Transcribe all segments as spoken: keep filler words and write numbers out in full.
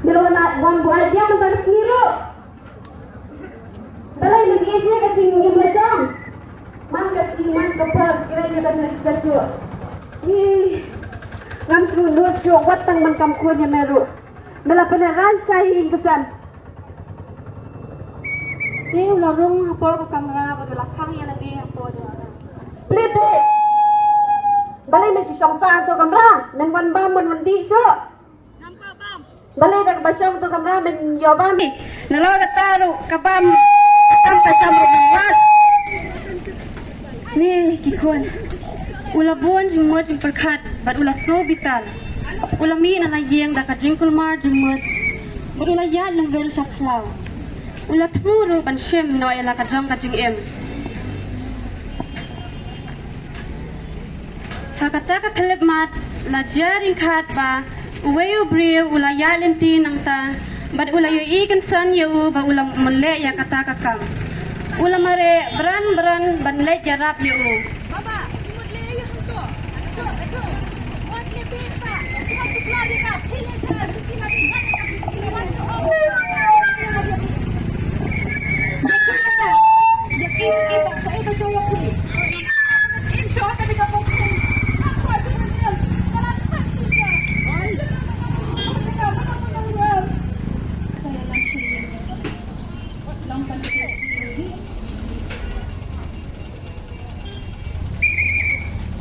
Phi la wan, wan buaid ïa mynta ka sngi ruh. Balei me ïa sha ka jingim la jong. Man ka sngi man ka por kren ïa ka juh ka juh. Ih, ngam sngewthuh shuh wat tang man kam khun ïa me ruh. Me la pynran shai ïing ka sem. Te u la rung hapoh ka kamra bad u la khang ïa lade hapoh jong ka. Pli pli. Balei me shu shong sah hapoh kamra? Men wan bam, men wan dih shuh. Balei da kaba shong hapoh kamra men ïoh bam? Nalor kata ruh ka bam. Kam ka kam ruh men wad. Ne ki khun. U la bun jingmut jingpyrkhat bad u la sngewbitar. U la mih na la ïing da ka jingkulmar jingmut. Bad u la ïaid lyngngoh sha khlaw. U la thmu ruh ban shim noh ïa la ka jong ka jingim. Ha kata ka khyllipmat la jia ryngkat ba uwei u briew u la ïaid lynti nangta bad u la ïohi kynsan ïa u ba u la mynleh ïa kata ka kam. U la mareh bran bran ban leit ïarap ïa u.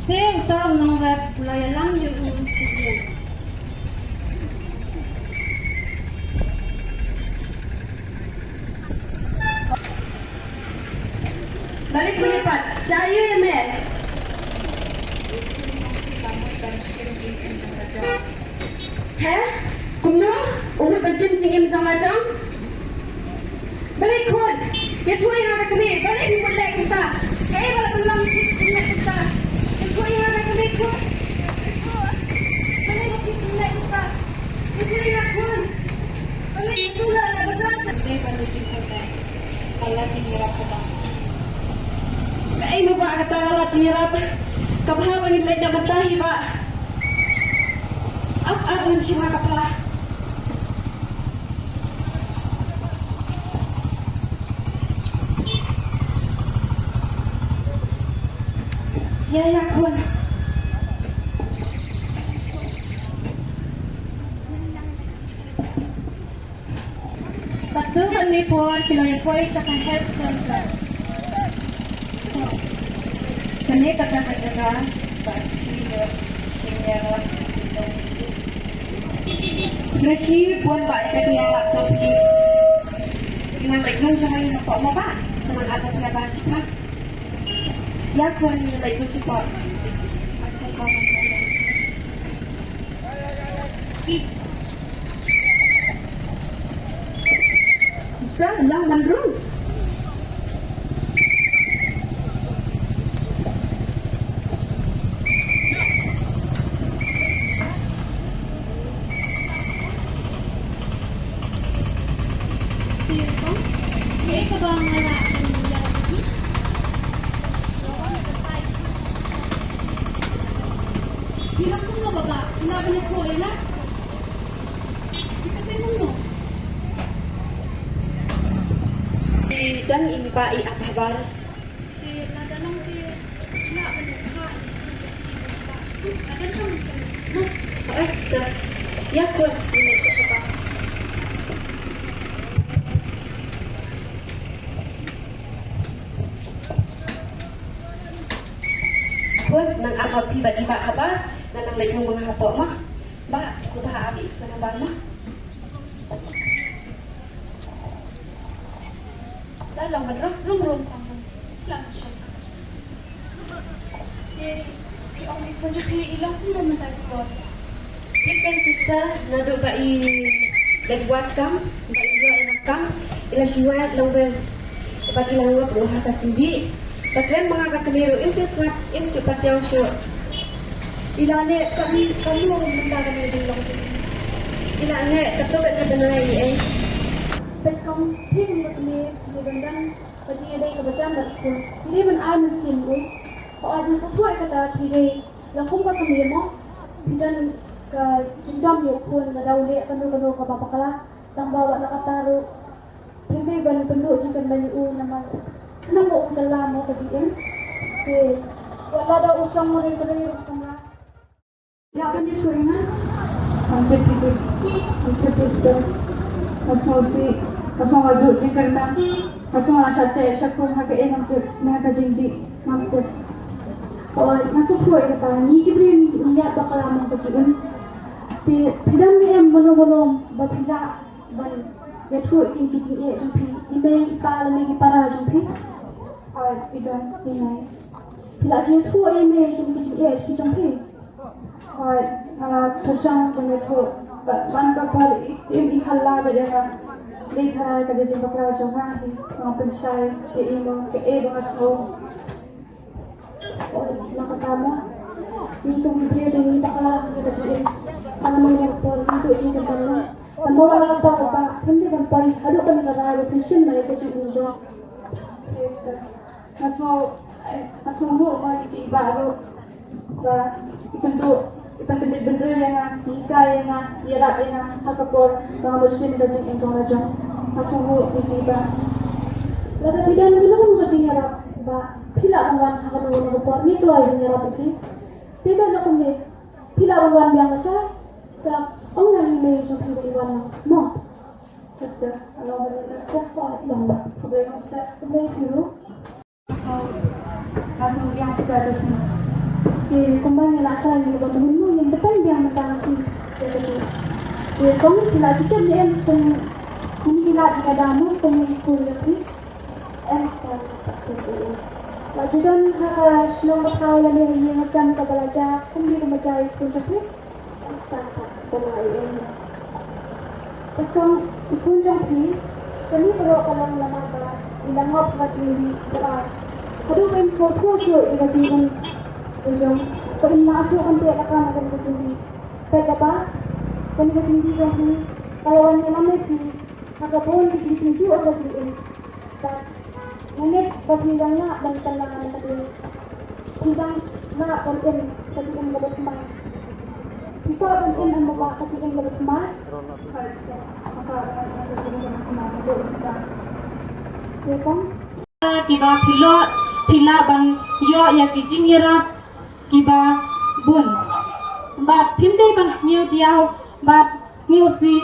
Te uta u nongrep u la ïalam ïa u sha ïing. Balei phi ïa pat, jia ïa me. He? Kumno? U mut ban shim jingim jong la jong? Balei khun? Ïathuh ïa nga da kmie, balei phi mut leh kumta? Kaei ba la pynlong phi mut leh kumta? Ïathuh ïa nga da kmie khun. Balei ba phi mut leh kumta? Ïathuh ïa nga khun. Balei phi mut leh kumta? Balei ba la jingkordor? Ka la jingïarap kaba. Kaei mo ba kata ka la jingïarap? Kaba ha ba ngin leit na bynta hi ba. Ap ap ngan shim ha ka pla. Ïa ïa khun. Katto katne por ki la ïa poi sha ka health center. Kane kata ka jaka ba ki la ïa. Nga shi pon ba ka jingïalap jong phi. Ngan leit nong jong ngi hapoh mo ba. Sa ngan ap ïa phi ba shi pha. Ïa khun ngan leit nong jong phi. Sa lang man rung. Dang ïa ba i ap habar. Te lada long te la ban kha. Lada long te. Oi, sister. Ïa khun, ïa khun. Khun, nang ap ma phi bad i bah haba nga nang leit rung ma nga hapoh ma. Bah, sngewbha ap ïa i khun habar ma. Sngewbha long ban rung, rung, rung, rung. Long ban shong. Te phi ong i khun jong phi i long kumno mynta ka por? Tip pen sister, naduh ba i leit wad kam, ba i ïoh ïa ka kam, i la shu wad long ban, bad i la ngop ruh ha ka jingdih. Ba kren ma nga ka kmie ruh im ju sngap, im ju patiaw shuh. I la neh kam, kam long mynta ka jinglong jong i. I la neh katto katne bnai ei ei. Peit khun, phi kum ka kmie, phi ban dang ka jingïadei kaba jan bad u khun. Phi dei ban ai mynsiem ïa u. Hooid, nga sngewthuh ïa kata, phi dei la kum ka kmie mo. Phi don Ka jingdom ïa u khun lada u leh kano kano kaba bakla, tang ba wat la katta ruh phim dei ban pynduh jingkyrmen ïa u namar khnang ba un kylla mo ka jingim. Te wat lada u shong re re ruh tang ba ïa ka ni shuh ïa nga. Ante phi phi ante phi ante. Nga sngewsih, nga sngew nga duh jingkyrmen, nga sngew nga shah teh shah kum ha ka ei ngam tip, na ka jingdih ngam tip. Oi, nga sngewthuh ïa kata, ngi ki briew ngi ïa bakla mo ka jingim. Te phi don ne em mano mano ba phi lah ban ïathuh ïa ki jingeh jong phi, i mei i pa lane ki para jong phi? Oi, phi don i mei. Phi lah ju ïathuh ïa i mei ïa ki jingeh jong phi? Hooid, nga la pyrshang ban ïathuh, ba, man ka por i, i, i khala ba ïa nga. Lei tharai ka dei jingbakla jong nga hi, nga pynshai ïa i mo, kaei ba nga sngew. Hooid, na kata mo. Ngi kum ki briew ngi bakla ïa ka jingim. Ka la mon ka por ngi duh jingkyrmen. Tang ba la kata kaba phin dei ban poi haduh kane ka rai ba phin shim ïa ka jingim jong. Praise God. Nga sngew, eh, nga sngew ruh ma ïa i bah ruh ba i kynduh, i pynkyndit bynriew ïa nga, i hikai ïa nga, i ïarap ïa nga ha ka por ba nga mut shim ka jingim jong nga jong. Nga sngew ruh ïa i bah. Lada phi don kano kano ka jingïarap ba phi lah ban wan ha kano kano ka por, ngi kloi ban ïarap ïa phi. Te ba lada kumne phi lah ban wan biang lashai, sa ong ïa i mei jong phi ba i wan lang mo. Esther, alo, Esther, ko ïa lang. Khublei Esther, khublei phi ruh. So, nga sngew biang shisha da shisha. Te kumba ngi la kren ïa kaba mynnin mo, ngin bteng biang mynta shi ïa kane. Te kong phi la tip ne em kum, kum phi la tip da mo kum ngi khublei phi. Em, sa, la ju don ha ka shnong ka thaw lane ha ïing ha sem kaba la jia kum ne kaba jia ïa u khun jong phi? Em, sa, sa, sa, la, em. Te kong, i khun jong phi, kane baroh ka long namar ba i la ngop ha ka jingdih ba ar. Haduh ba in sngewthuh shuh ïa ka jingim jong, ba in lah shuh ban teh lakam ha kane ka jingdih. Peit kaba, kane ka jingdih jong phi ka la wan ïalam ïa phi ha ka bun ki jingtynjuh ha ka jingim. Bad nga ngeit ba phi dang lah ban kylla na ka dei. Phi dang lah ban im ka jingim kaba thymmai. Phi kwah ban im em ba ka jingim kaba thymmai? Phi kwah ban im ka jingim kaba thymmai. Te kong, kiba phi lah, phi lah ban ïoh ïa ki jingïarap kiba bun. Bad phim dei ban sngewdiaw bad sngewsih,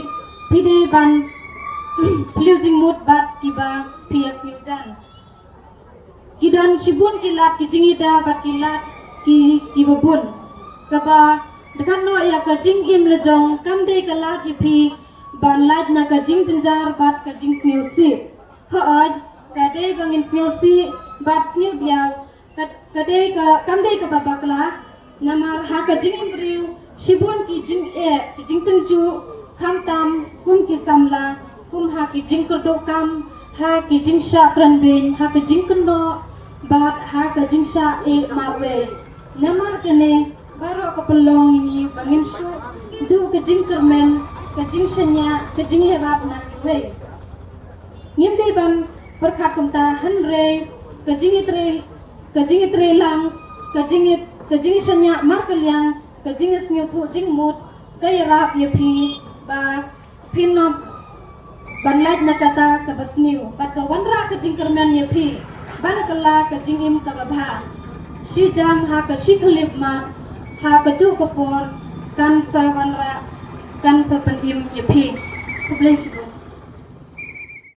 phi dei ban phylliew jingmut bad kiba phi ïa sngewjan. Ki don shibun ki lad ki jingïada bad ki lad ki, kiba bun. Kaba dei katno ïa ka jingim la jong kam dei ka lad ïa phi ban lait na ka jingjynjar bad ka jingsngewsih. Hooid, ka dei ba ngin sngewsih bad sngewdiaw, ka, ka dei ka, kam dei kaba bakla, namar ha ka jingim briew shibun ki jingeh, ki jingtynjuh, khamtam kum ki samla, kum ha ki jingkyrduh kam, ha ki jingshah kren beiñ, ha ka jingkynnoh bad ha ka jingshah ïeh marwei. Namar kane baroh ka pynlong ïa ngi ba ngin shu duh ka jingkyrmen, ka jingshaniah, ka jingïarap na kiwei. Ngim dei ban pyrkhat kumta, hynrei ka jingïatrei, ka jingïatrei lang, ka jingïa, ka jingïashaniah markylliang, ka jingïasngewthuh jingmut ka ïarap ïa phi ba phin ym ban lait na kata kaba sniew bad ka wanrah ka jingkyrmen ïa phi ban kylla ka jingim kaba bha. Shi jam ha ka shi khyllipmat, ha kajuh ka por kan sa wanrah, kan sa pynim ïa phi. Khublei shibun.